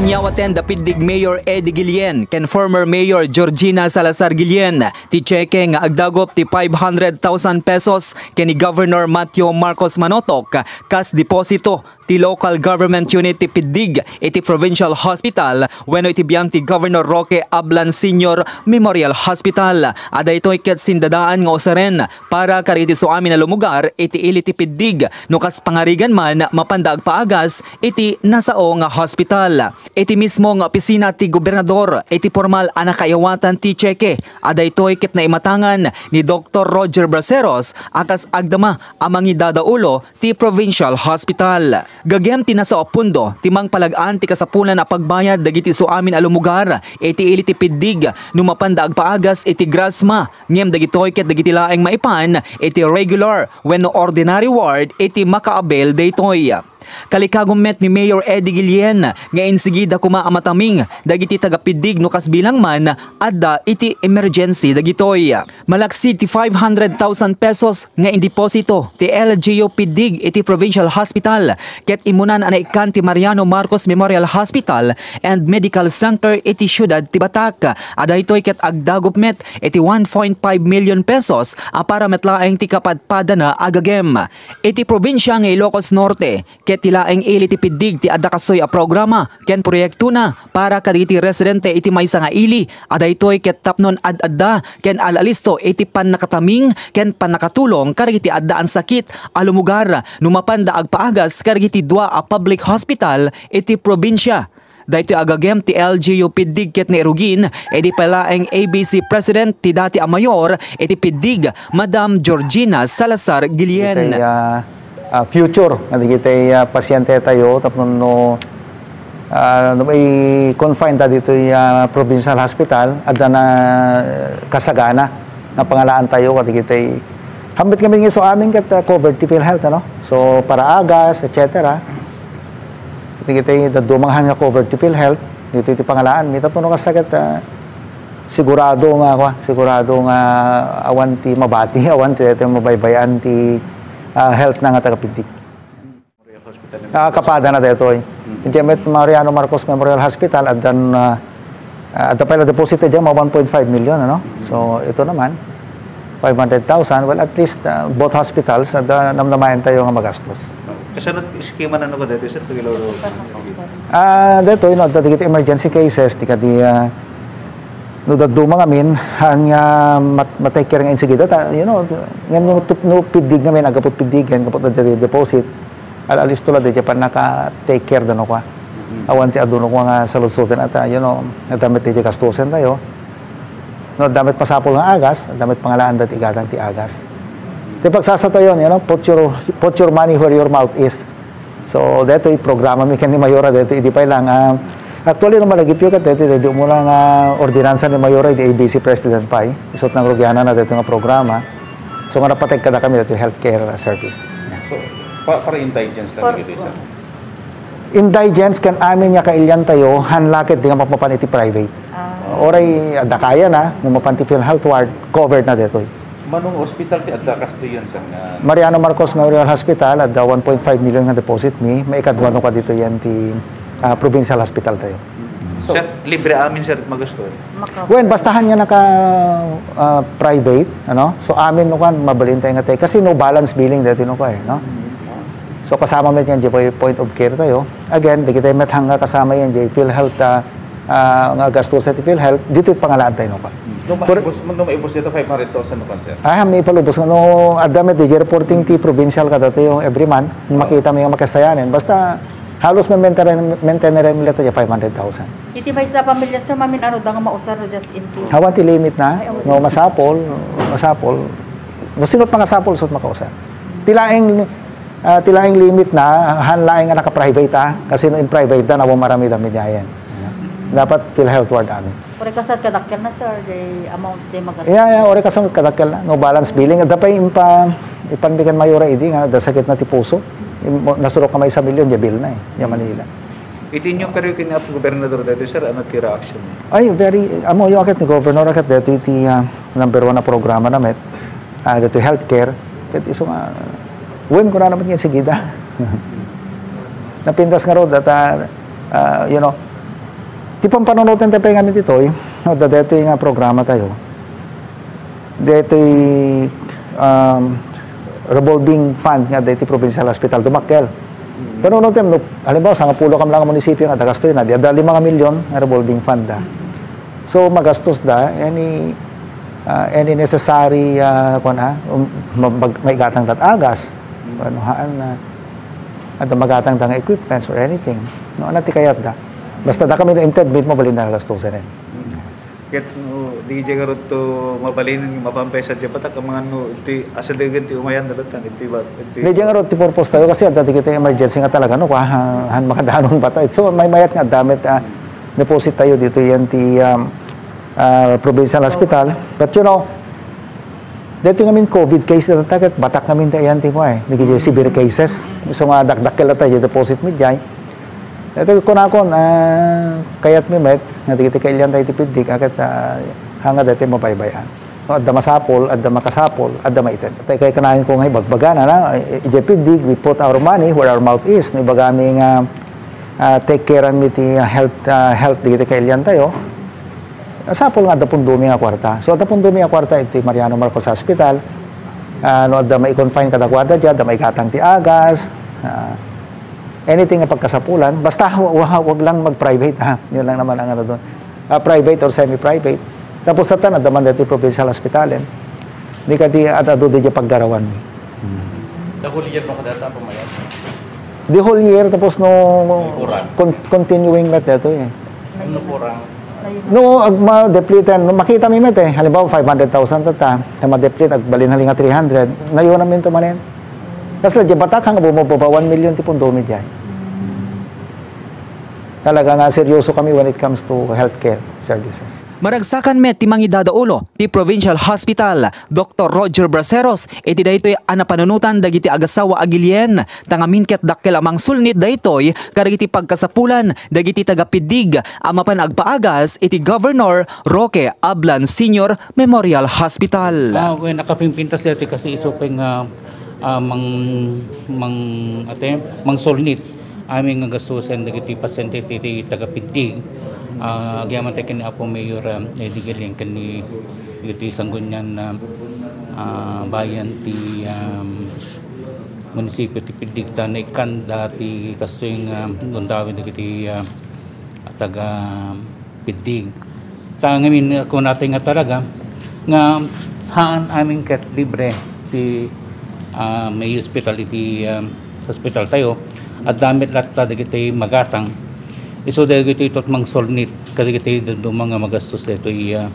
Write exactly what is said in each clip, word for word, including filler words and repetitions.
Inyawaten da Piddig Mayor Eddie Guillen ken former Mayor Georgina Salazar Guillen ti tseke nga agdagup ti five hundred thousand pesos ken ni Governor Mateo Marcos Manotok kas deposito ti local government unit ti Piddig iti Provincial Hospital wenno iti biang ti Governor Roque Ablan Senior Memorial Hospital. A daytoy ket sindadaan nga usaren para kadagiti suamin a lumugar iti ili ti Piddig no kas pangarigan man mapanda agpaagas iti nasao nga hospital. Iti mismo nga opisina ti gobernador iti pormal a nakaiyawatan ti tseke a daytoy ket naimatangan ni Doktor Roger Braceros a kas agdama a mangidadaulo ti Provincial Hospital. Gagem ti nasao a pundo ti mangpalag-an ti kasapulan a pagbayad dagiti suamin a lumugar iti ili ti Piddig no mapanda agpaagas iti Grasma, ngem dagitoy ket dagiti laeng maipan iti regular wenno ordinary ward iti makaabil daytoy. Kalikagum met ni Mayor Eddie Guillen nga insigida koma a mataming dagiti taga-Piddig no kas bilang man adda iti emergency dagitoy. Malaksid ti five hundred thousand pesos nga indeposito ti L G U Piddig iti Provincial Hospital ket immunan a naikkan ti Mariano Marcos Memorial Hospital and Medical Center iti siudad ti Batac. A daytoy ket agdagup met iti one point five million pesos a para met laeng ti kapadpadana a gagem. Iti probinsia nga Ilocos Norte, ket ti laeng ili ti Piddig ti adda kastoy a programa ken proyektona para kadagiti residente iti maysa nga ili a daytoy ket tapnon ad-adda ken al-alisto iti pannakataming ken pannakatulong kadagiti addaan sakit a lumugar no mapanda agpaagas kadagiti dua a public hospital iti probinsia. Daytoy a gagem ti L G U Piddig ket nairugin idi pay laeng A B C President ti dati a mayor iti Piddig, Madam Georgina Salazar Guillen. Dagiti, ah, ah, future nga dagiti, ah, pasientetayo tapno no, ah, no mai-confine ta ditoy, ah, provincial hospital, adda na kasagana nga pangalaantayo kadagiti. Hambit kami nga isu amin ket, ah, covered ti PhilHealth, ano? So, paraagas, et cetera. Dagiti dadduma nga covered ti PhilHealth, ditoy ti pangalaanmi. Tapno no kasta ket, ah, sigurado nga, kua, sigurado nga awan ti mabati, awan ti, ti mabaybay-an ti, ah, health na nga taga-Piddig. Memorial Hospital. Ah, kapadana daytoy. Mm. Idiay met Mariano Marcos Memorial Hospital, addan, ah, ah, adda pay la deposit idiay mga one point five million, ano? Mm. So, ito naman, five hundred thousand. Well, at least, ah, both hospitals, adda namnamaentayo nga magastos. Kasano ti eskema na no kadaytoy, sir? Pagilawlaw. Ah, daytoy, no, adda dagiti emergency cases, ti kadi, ah, no dadduma ngamin, han nga mat-, ma-take care nga insigida, ta, you know, ngem no, no Piddig ngamin, aggapu Piddigen, gapu ta deposit, al-alisto la, diay pannaka-take care da no kua. Mm. Awan ti adu no kua nga saludsodentayo, you know, adda met diay gastusen tayo. No, adda met masapul nga agas, adda met pangalaanda ti igatang ti agas. Ti pagsasatayon, you know, put your, put your money where your mouth is. So, daytoy programami ken ni Mayora, daytoy idi pay lang. Ah, actually, no malagipyo ket daytoy, daytoy umuna nga ordinansa ni Mayora, idi A B C president pay. Isut' nangrugianna daytoy nga programa. So, nga napateg kadakami daytoy healthcare service. So, pa-, para indigents lang Par- dagiti, sir? Indigents ken amin nga kailiantayo, han la ket di nga mapmapan iti private. Ah. Uray, adda kayana, no mapan ti PhilHealth ward, covered na daytoy. Mano nga ospital ti adda kastoyen, sir, nga Mariano Marcos Memorial Hospital, adda one point five million nga deposit mi, maikadua no kaditoy ti, ah, provincial hospital tayo. So, sir, libre amin, sir, magasto. Maka- Wen, basta han nga naka, ah, private, ano? So, amin no kan, mabalin tayo nga tayo. Kasi no balance billing daytoy no kua, eh, no? So, kasama met yan, diay point of care tayo. Again, dagiti met han nga kasama yan, diay PhilHealth, ah, ah, nga gastusen ti PhilHealth, ditoy pangalaantayo no kua. No For maibus, no maibus dayta five hundred thousand no kan, sir? Ah, maipalubos nga no, adda met diay reporting ti provincial kadatayo every month, makita mi nga makasayanen. Basta, halos ma-maintain, maintain mi latta diay five hundred thousand. Iti maysa a pamilya, sir, mamin-anuda nga mausar no just in case? Awan ti limit na, Ay, awan. No masapul, masapul. No sino't mangasapul, isut' makausar. Ti laeng, ah, ti laeng limit na, han laeng nga naka-private, ah. Kasi no in private da, awan maramid-ramid yan. Dapat PhilHealth ward amin. Uray kasano kadakkel na, sir, diay amount diay magastos? Yeah, yeah, uray kasano kadakkel na. No balance billing. Adda pay impa-, ipan mi ken Mayora idi nga, adda sakit na ti puso. Im-, nasurok nga maysa milyon, diay bill na eh. Diay Manila. Iti inyo pero ken Apo Gobernador daytoy, sir, ano ti reaction? Ay, very, ammoyo a ket ni Governor a ket daytoy ti, ah, number one a programa na met, ah, daytoy healthcare. Ket isu nga, wen, kunana met nga insigida. Napintas ngarud, dayta, ah, you know, Ti pampanunoten tayo pay ngamin ditoy, no, da detoy nga programa tayo. Detoy, um, revolving fund nga detoy provincial hospital, dumakkel. Panunoten, no, halimbawa, sangapulo kam lang nga munisipyo nga dagastoy na, di adda lima nga milyon nga revolving fund da. So, magastos da, any, uh, any necessary, uh, kuwan, ha, um, ma-, mag-, maigatang dat agas, ano, haan na, adda magatang da nga equipments or anything. No, ano ti kayat da? Basta da kami no inted, mabalin da gastusen, eh. Ket no, di diay ngarud to mabalin, mapampay sa diay batak, amangan no, iti asidegen ti umayan da, iti ba, iti Di diay ngarud ti purpose tayo kasi adda dagiti emergency nga talaga, no, kua, ha, han makadanon ba tayo? So, may mayat nga adda met, ah, deposit tayo dito yan ti, um, ah, provincial hospital. But, you know, dito ngamin covid case dito, ket batak ngamin ti ayan ti kua, eh. Dagiti severe cases. So, nga dakdakkel tayo, deposit mi diay. Dito kunakon, ah, kayat mi met, nga dagiti kailian tayo ti pitik, aket, ah, hanga dito mabaybay-an. No, adda masapul, adda makasapul, adda maited. Tay kay kanayon ko nga ibagbagana, na, eh, eh, J P D, we put our money where our mouth is. No, ibagami nga, ah, take care mi ti, ah, health, ah, health dagiti kailian tayo. Sapul nga adda pundomi nga kwarta. So, adda pundomi nga kwarta iti Mariano Marcos Hospital. Ah, no, adda mai-confine kadakuada dia, adda maigatang ti agas, ah, anything nga pagkasapulan. Basta, wa-, wa-, wag lang mag-private, ha? Yun lang naman ang ano doon. Ah, private or semi-private. Tapos, satan, adda man dito provincial hospitalen. Di ka di, at adu di dia paggarawan. The whole year no kadata pamayat? The whole year, tapos no, May kurang. con-, continuing met dito, eh. No kurang. No, ag-, ma-deplete, no, makita mi met, eh. Halimbawa, five hundred thousand tata, ta ma-deplete, agbalin hali nga three hundred, nayon namin to manen. Kasi di batak nga bumababa one million ti pundomi diay. Talaga nga seryoso kami when it comes to healthcare services. Maragsakan met ti mangidadaulo ti Provincial Hospital, Doktor Roger Braceros, iti daytoy a napanunotan dagiti agassawa a gilien, ta ngamin ket dakkel a mangsulnit daytoy kadagiti pagkasapulan dagiti taga-Piddig a mapan agpaagas iti Governor Roque Ablan Senior Memorial Hospital. Ah, wen, nakapimpintas daytoy kasi isu pay nga, ah, mang-, mang-, ate, mangsulnit amin nga gastusen dagiti pasyente ti, ti taga-Piddig. Ah, agyaman tayo ken ni Apo Mayor, ah, Eddie Guillen ken ni, iti sanggunian, ah, ah, bayan ti, um, munisipyo ti Piddig ta naikkan da ti kastoy nga gundaway dagiti, ah, taga-Piddig. Ta ngamin, ah, kunatay nga talaga nga haan amin ket libre ti, ah, may hospital iti, ah, hospital tayo. Adda met latta dagiti magatang. Isu dagitoy ket mangsulnit kadagiti dadduma nga magastos daytoy, ah,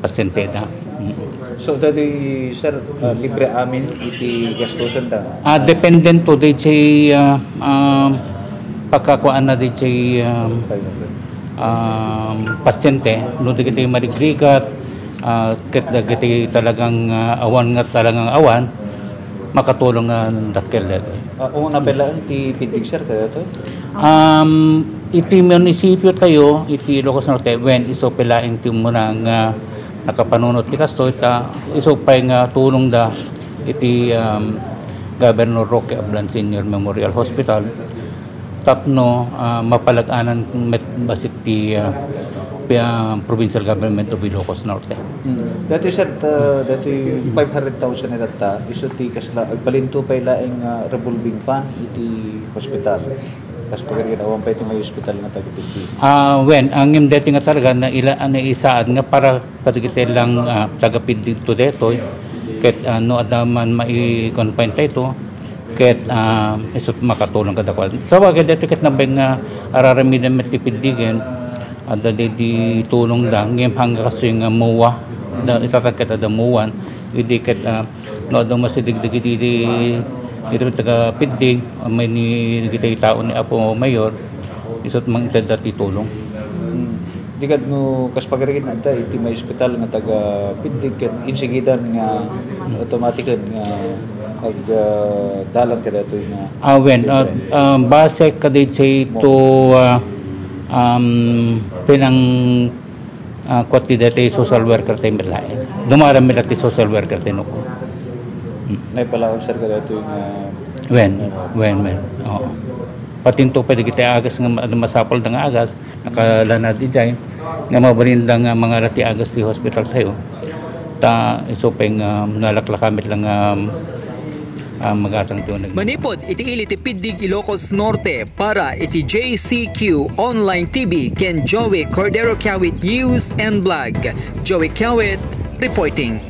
pasyenteda. Mm. So, daytoy, sir, ah, libre amin iti gastusen da? Ah, dependen to daytoy, ah, ah, pagkakuaanna daytoy, ah, um, pasyente, no dagiti marigrigat, ah, ket dagiti talagang, ah, awan nga talagang awan, makatulong nga dakkel daytoy. Ah, una pay laeng ti Piddig, sir, kadaytoy? Um, iti munisipyo tayo, iti Ilocos Norte, wen, isu pay laeng ti umuna nga nakapanunot ti kastoy, ta isu pay nga tulong da iti, um, Governor Roque Ablan Senior Memorial Hospital. Tapno, ah, mapalag-anan met bassit ti, ah, pi-, ah, Provincial Government of Ilocos Norte. Hmm. Daytoy, sir, ta-, daytoy five hundred thousand itatta, isu ti kasla, agbalinto pay laeng, ah, revolving fund iti hospital. Kas pagarigan, awan pay ti may hospital nga taga-Piddig. Ah, wen, ang M D T nga talaga na ila, na isaad nga para kadagiti lang, ah, taga-Piddig to detoy, ket, ah, no adda man mai-confine tayo to, ket, ah, isut makatulong kadakuada. Sabagay, daytoy ket nabay nga araramiden met ti Piddigen, adda di, di tulong da, ngem hangga kastoy nga MOA, da, itatag ket adda MOA, idi ket, ah, no adda masidigdig iti, iti, iti taga-Piddig, may ni, dagiti tao ni Apo Mayor, isut mangted da ti tulong. Hmm. Di ket no, kas pagarigan adda iti may ospital nga taga-Piddig ket insigidan nga automatiken nga ag, ah, dalan kadaytoy nga Ah, wen, ah, libre. Ah, base kadaytoy to, ah, um, pinang, ah, kuat ti daytoy social worker tayo met laeng. Dumaram met ti social worker tayo, no? Hmm. Naipalaag, sir, kadaytoy nga Wen, wen, wen. Oo. patinto pay dagiti agas nga ma-, masapulda nga agas, nakalanad idiay, nga mabalinda nga mangala ti agas ti hospital tayo. Ta isu pay nga nalaklaka met lang nga, ah, magatang ti uneg. Manipud iti ili ti Piddig Ilocos Norte, para iti J C Q Online T V ken Joey Cordero Kiawit News and Vlog, Joey Kiawit reporting.